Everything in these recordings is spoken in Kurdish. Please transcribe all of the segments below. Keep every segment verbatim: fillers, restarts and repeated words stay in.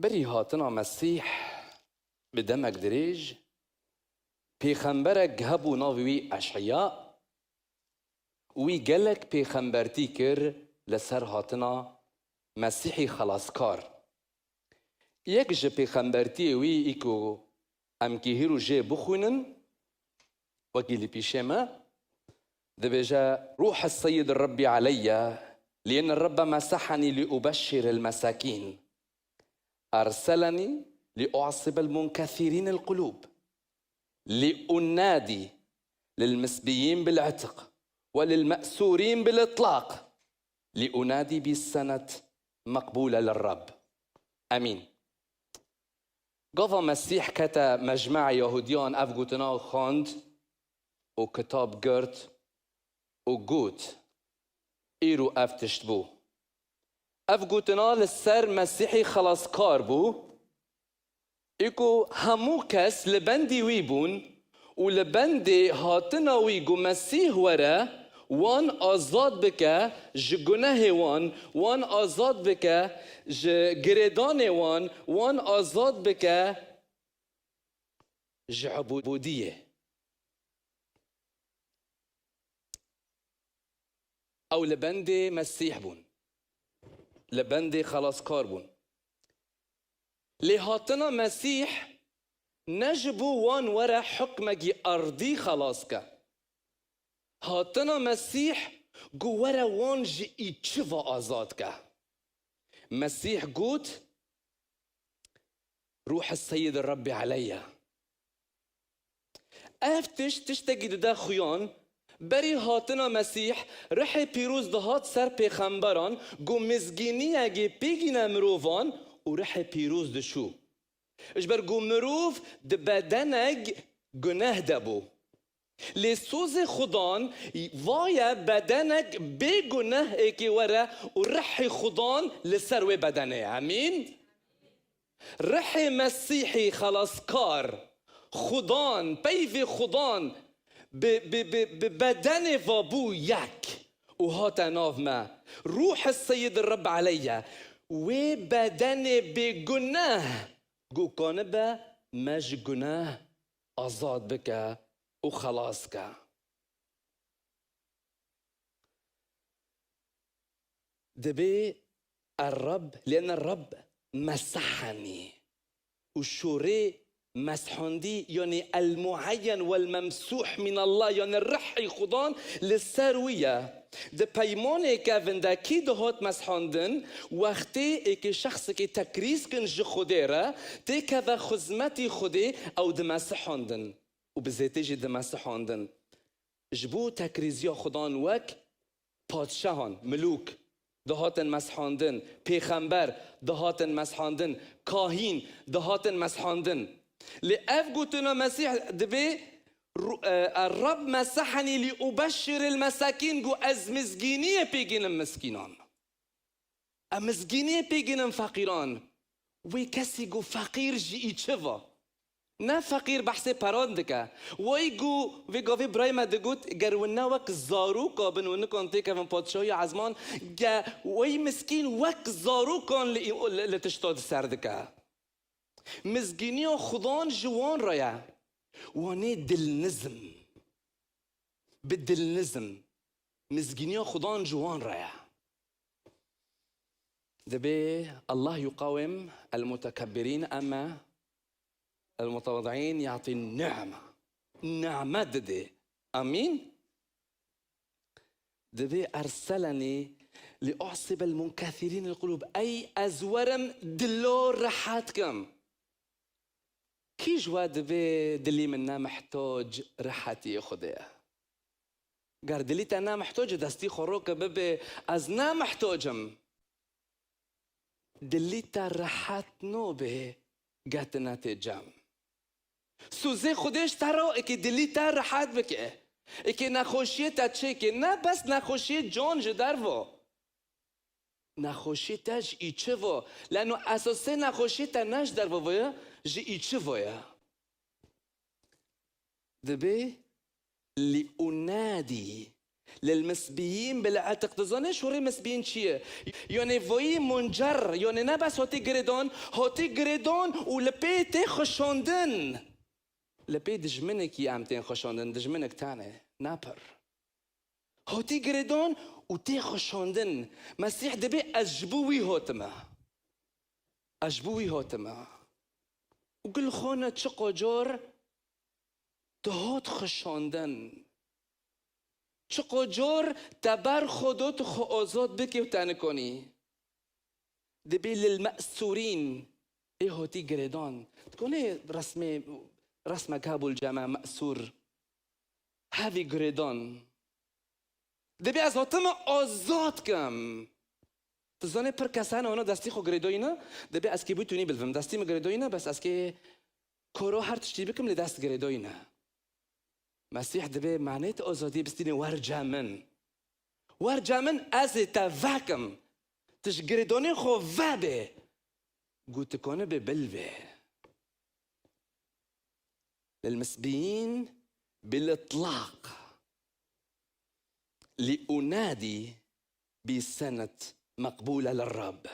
Berî hatina Mesîh bi demek dirêj, pêxemberek hebû navê wî Eş'eya. Wî gelek pêxembertî kir li ser hatina Mesîhî Xelaskar. Yek ji pêxembertiyê wî î ku em kî hîro jê bixwînin, wekî li pîşê me, dibêje, "Ruh Seyyid Rabbi aleyye, liyên Rabbe mesehenî li ubeşşir el mesakîn. Erselenî li u'sib el munkesirîn el qulub. Li unadi lil misbiyîn bil itq. Ve lil me'surîn bil itlaq. Li unadi bi senet meqbule lir Rab." Emîn. Gava Mesîh kete mecme'a Yahudiyan ev gotina xwend û kitab girt û got, "Îro ev tişt bû." Ev gotina li ser Mesîhî Xelaskar bû, î ku hemû kes li bendî wî bûn û li bendê hatina wî ku Mesîh were, wan azad bike ji gunehê wan, wan azad bike ji girêdanê wan, wan azad bike ji ubûdiyê. Ew li bendê Mesîh bûn. Li bendê Xelaskar bûn. Lê hatina Mesîh ne ji bo wan were hukmekî erdî xelas ke. Hatina Mesîh ku were wan ji îçiva azad ke. Mesîh got, "Ruh Seyyid Rabbi aleyye." Ev tişt, tiştekî dide xuyan, berî hatina Mesîh, Rihê Pîroz dihat ser pêxemberan, ku mizgîniyekê pêgîne mirovan û Rihê Pîroz dişû. Ji ber ku mirov di bedenek guneh de bû. Lê sozê Xudan vaye bedenek bê guneh êkê were û Rihê Xudan li ser wê bedenê ye. Emîn? Rihê Mesîhî xelaskar, Xudan, peyvê Xudan bi, bi, bi, bi bedenê ve bû yek û hate nav me. Ruh Seyyid Reb aleyye. Wê bedenê bê guneh ku kanibe me ji guneh azad bike û xelas ke. Dibê Er-Reb, liyene Reb mesehenî. Û şorê meshandî, yanî el-muayyen wel-memsûh min Allah, yanî rihî Xudan li ser wî ye. Di peymanê kevin de kî dihat meshandin, wextê êkê şexsekê tekrîz kin ji Xwedê re, têkeve xizmetî Xwedê, ew dimesihandin. Û bi zêtê jî dimesihandin. Ji bo tekrîziya Xudan wek padşahan, milûk, dihatin meshandin, pêxember dihatin meshandin, kahîn dihatin meshandin. Lê ev gotina Mesîh dibê ru-, e, e, Rab mesehenî lî ubeşşiril mesakîn, got ez mizgîniyê pêgînim miskînan. Em mizgîniyê pêgînin feqîran. Wê kesî ku feqîr ji î çi va? Ne feqîr behsê peran dike. Wey ku vê gavê birayê me digot, ger win ne wek zaroka bin, win nikan têkevin padşahiya ezman, ge wey miskîn wek zarokan li, li, li tişta di ser dike. Mizgîniya Xudan ji wan re ye. Wan ê dilnizm. Bi dilnizm. Mizgîniya Xudan ji wan re ye. Dibê Allah yuqawim el-mutekebbirin emme el-mutewadi'in ya'ti ni'me. Ni'me didê. Amîn. Dibê erselenî li u'sibel munkesirîn el-qulûb. Ey ez werim dilo rehet kim. Kî ji we dibê dilî min ne mihtoc rehetiyê Xwedê ye? Ger dilî te ne mihtoc e, destî xwe roke bibê, ez ne mihtoc im. Dilî te rehet nobê, getine tê cem. Sozê Xwedê ji te re, êkê dilî te rehet bike. Êkê nexweşiyê te çêke. Ne bes nexweşiyê can ji derve. Nexweşiyê te ji î çi ve? Leno esasê nexweşiyê te ne ji derve ve ye, ji î çi ve ye? Dibê li unadî Lil misbiyîn bil etiq. Dizane şorê misbiyîn çi ye? Yanê voyî muncer, yanê ne bes hatî girêdan, hatî girêdan û li pê tê xişandin. Li pê dijminekî em tên xişandin, dijminek tane, ne pir. Hatî girêdan û tê xişandin. Mesîh dibê ez ji bo wî hatime. Ez ji bo wî hatime. Û gul xwe ne çiqacar dihat xişandin. Çiqacar te ber xwe da tu xwe azad bikî û te nikanî. Dibê lil me'sûrîn, ê hatî girêdan. Dikonê resmê, resmek hebû li cem me me'sûr. Hevî girêdan. Dibê ez hatime azad kim. Tu zanê pir kes hene wana destî xwe girêdoyî ne. Dibê ez kê bû tunî bilvim. Destî min girêdoyî ne, bes ez kê koro her tiştî bikim lê dest girêdoyî ne. Mesîh dibê manê tu azadiyê bistînê wer cem min. Wer cem min ez ê te vekim. Tu ji girêdonê xwe vebê. Gotikane bê bilvê. Lil misbiyîn bil itlaq. Li unadî bi senet meqbûle li Rab.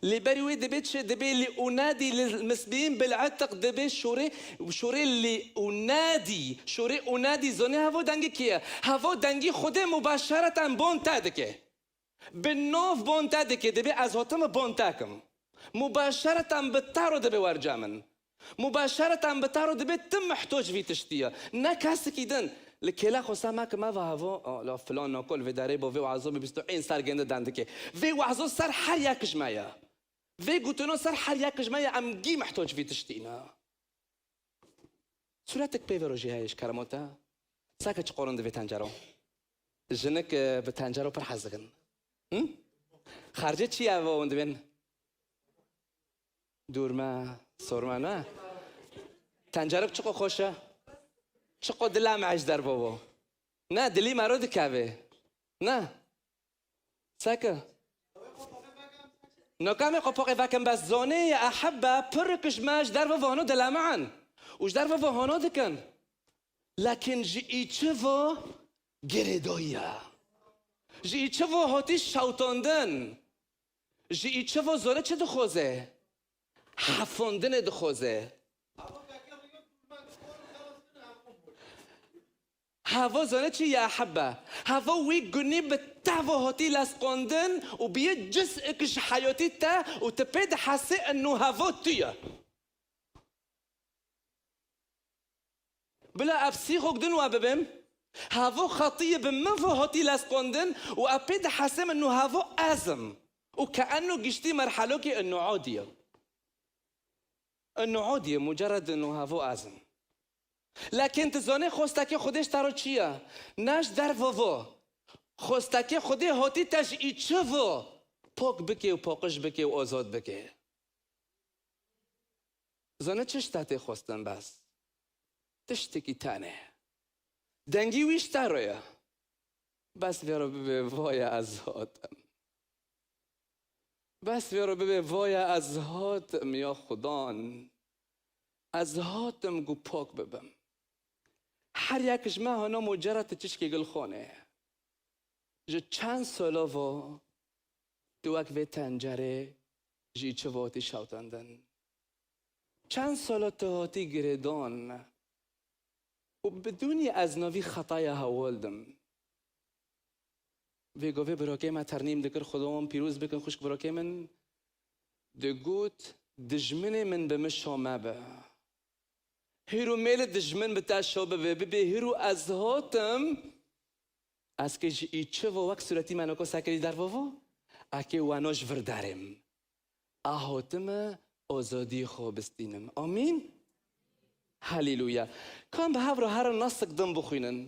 Lê berî wê dibê çi? Dibê li unadî lil misbiyîn bil etiq dibê şorê, şorê li unadî. Şorê unadî zonê hevo dengê kê ye? Hevo dengî Xwedê mubaşeretan bon te dike. Bi nav bon te dike, dibê ez hatime bon te kim. Mubaşeretan bi te re dibê wer cem min. Mubaşeretan bi te re dibê tu mihtoc vî tiştî ye. Ne kesekî din. Li kêla xwe se meke meve hevo, "A, la filan nako li vê derê bo vê wazobê bîst û ên ser gênde dendikê." Vê wazo ser her yek ji me ye. Vê gotino ser her yek ji me ye, em gî mihtoc vî tiştî ne. Sûretek pê vê rojê heye ji kerema te. Seke çi qorin divê tencero. Jinik, e, bi tencero pir hez dikin. Hı? Xercê çi ye ev hûn divên? Dûrme, sorme ne? Tencerek çiqo xweş e. Çiqo dila me ji derve bo. Ne, dilî me ro dikeve. Ne? Seke. Nokamê qopoqê vekin bes zonê ye ehebbe pirk ji me ji derve vano dileman. Û ji derve vano dikin. Lakin ji îçivo girêdoye. Ji îçivo hotî şewtandin. Ji îçivo zore çi dixoze? Hefondinê dixoze. Havo zane çi ya hebbe? Havo wî gunî bi tavo hotî lesqondin û bi yê ciz'ik ji heyatî te û tu pê dihesê inu havo tu ye. Bila ev sîxok din we bibim, havo xetiyê bi min vo hotî lesqondin û ev pê dihesê min nu havo ez im. Û ke eno giştî merhelokê eno odî ye. Eno odî ye, mucerred eno havo ez im. Lakin tu zanê xwestekê Xwedê ji te re çi ye? Ne ji derve vo. Xwestekê Xwedê hotî te ji îçivo pok bike û poqiş bike û ozod bike. Zane çi ji te tê xwestin bes? Tiştekî tenê. Dengî wî ji te re ye. Bes vê re bibê, voye ez hatim. Bes vê re bibê, voye ez hatim ya Xudan. Ez hatim ku pak bibim. Her yek ji me hana mucerred tişkê gil xanê. Ji çend sala va tu wek vê tencerê ji îçivo hatî şewtandin? Çend sala tu hatî girêdan? Û bidûnî ez navî xetaya hewal dim. Vê govê birokê me ternîm dikir, Xuda wan pîroz bikin, xwişk birokê min digot, dijminê min bi min şa mebe. Hîro mêle dijmin bi te şa bibe, bibê hîro ez hatim, ez kê ji îçivo wek sûretî me noko sekirî dervovo, ez kê weno ji vir derêm. A hotime ozodî xwe bistînim. Amîn. Haleluya. Kan bi hev re herin nasik din bixwînin.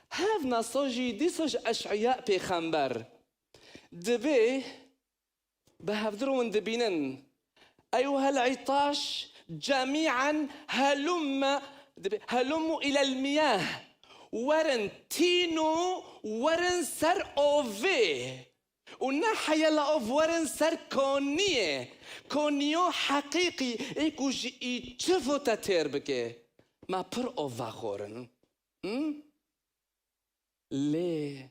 Hev nasa jî dîsa ji Eş'eya pêxember. Dibê bi hevdir hûn dibînin. Eyyuhel itaş cemî'en helumme, dibê, helummu ilel miyah. Werin tîno, werin ser ovê. Û ne heyela ov werin ser kaniyê. Kaniyo heqîqî ê ku ji îçivo te têr bike. Me pir ov vexorin. Him? Lê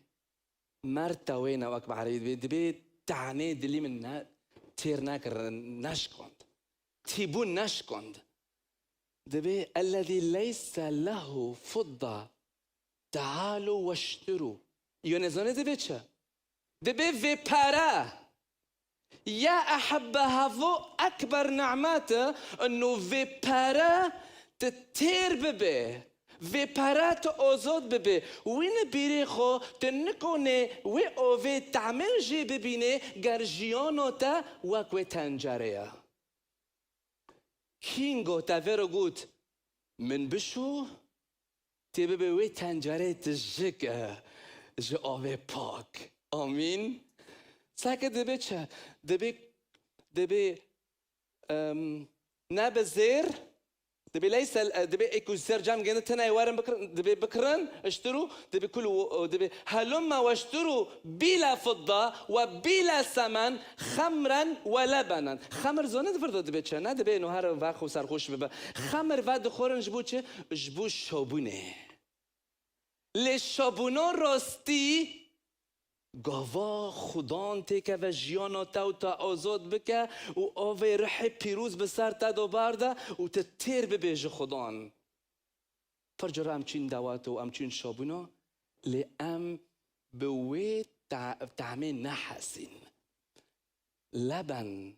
merta wê ne wek bi erebî dibê, dibê tanê dilî min ne, têr nekirin, neşkond. Tîbûn neşkond. Dibê, "Ellezî leyse lehu fidda, tealu weştiru." Yone zanê dibê çi? Dibê vê pere. Ya ehebbe, hevo ekber nimet e, ino vê pere tu têr bibê. Vê pere tu ozod bibê. Wî ne bîrê xwe, tu nikonê wê ovê temê jê bibînê ger jiyano te wek wê tencerê ye. Kingo te vêro got, "Min bişo, tê bibe wê tencerê tijik e ji avê pak." Amîn. Seke dibê çi? Dibê, dibê, em, ne bi zêr, dibê leyse, dibê ê ku sercem gene tenê werin bikirin, dibê bikirin, iştiru, dibê kul, dibê helumma weştiru bila fidda we bila semen xemren we lebenen. Xemr zone di vir de dibê çi? Ne dibê no her vex û serxoş bibe. Xemr ve dixorin ji bo çi? Ji bo şabûnê. Lê şabûna rastî gava Xudan têkeve jiyana te û te azad bike û avê rihê pîroz bi ser te de barde û tu têr bibê ji Xudan. Pir cara em çîn dawet û em çîn şabûna, lê em bi wê te-, tehmê nehesîn. Leben,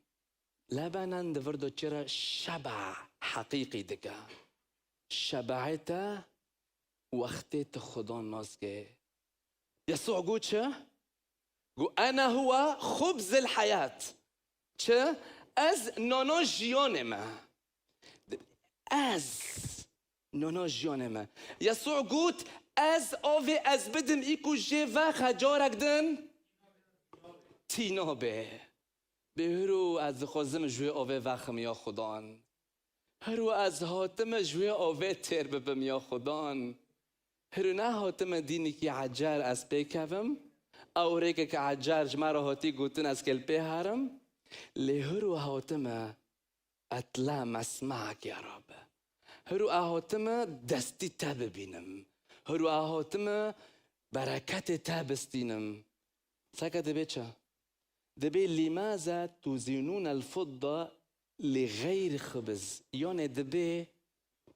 lebenen di vir de çi re şeba heqîqî dike. Şebaê te wextê tu Xudan nas ke. Yesû got çi? Got, "Ene huwa xubzil heyat." Çi? Ez nana jiyanê me. Ez nana jiyanê me. Yesû got, "Ez avê ez bidim î ku jê vexe carek din tîna bê." Bê hiro ez dixwazim ji wê avê vexim ya Xudan. Hiro ez hatime ji wê avê têr bibim ya Xudan. Hiro nehatime dînekî ecer ez pê kevim. Ew rêkeke ecer ji me re hatî gotin ez kê li pê herim. Lê hiro hatime etla mesma'ek ya Rab. Hiro hatime destî te bibînim. Hiro hatime bereketê te bistînim. Seke dibê çi? Dibê, "Lîmaze tuzinûnel fidda li xeyr xibz." Yanê dibê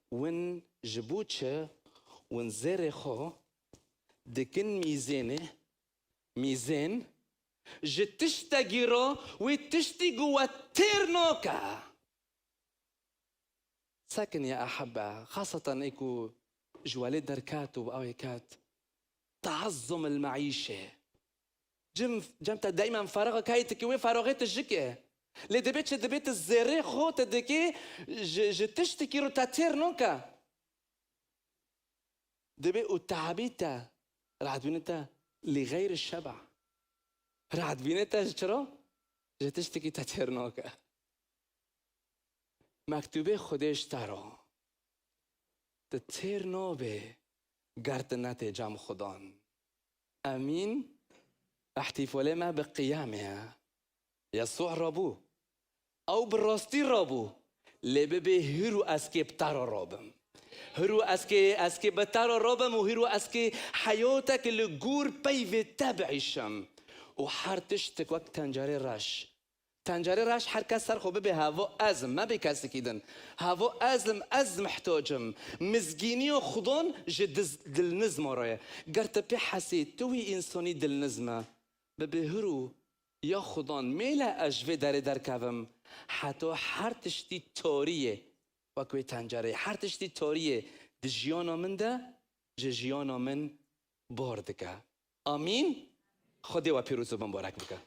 win ji bo çi win zêrê xwe dikin mîzênê, mîzên ji tiştekî re wê tiştî ku we têr nake. Sekin ya ehebbe, xaseten ê ku ji welê derket û bi awê ket, teazzum el meîşe. Cem, cem te daymen feraxa kayê tu ki wê feraxê tu jike. Lê dibê çi, dibê tu zêrê xwe tu dikê ji, ji tiştekî ro te têr noke. Dibê û teabî te, rahatbînê te li xeyr şeba. Rahatbînê te ji çi ro? Ji tiştekî te têr noke. Mektûbê Xwedê ji te re. Tu têr nabê ger tu netê cem Xudan. Emîn. Îhtîfolê me bi qiyamê ye. Yesû rabû. Ew bi rastî rabû. Lê bibê hîro ez kê bi te re rabim. Hîro ez kê, ez kê bi te re rabim û hîro ez kê heyatek li gor peyvê te biîşim. Û her tiştek wek tencerê reş. Tencerê reş her kes ser xwe bibê hevo ez im, me bê kesekî din. Hevo ez im, ez mihtacim. Mizgîniya Xudan ji diz-, dilnizma re ye. Ger tu pê hesê, tu wî însanî dilnizm e. Bibê hiro, ya Xudan, mêle ez ji vê derê derkevim. Heta her tiştî tarî ye, wek wê tencerê. Her tiştî tarî ye di jiyana min de, ji jiyana min bar dike. Amîn. Xwedê we pîroz û bimbarek bike.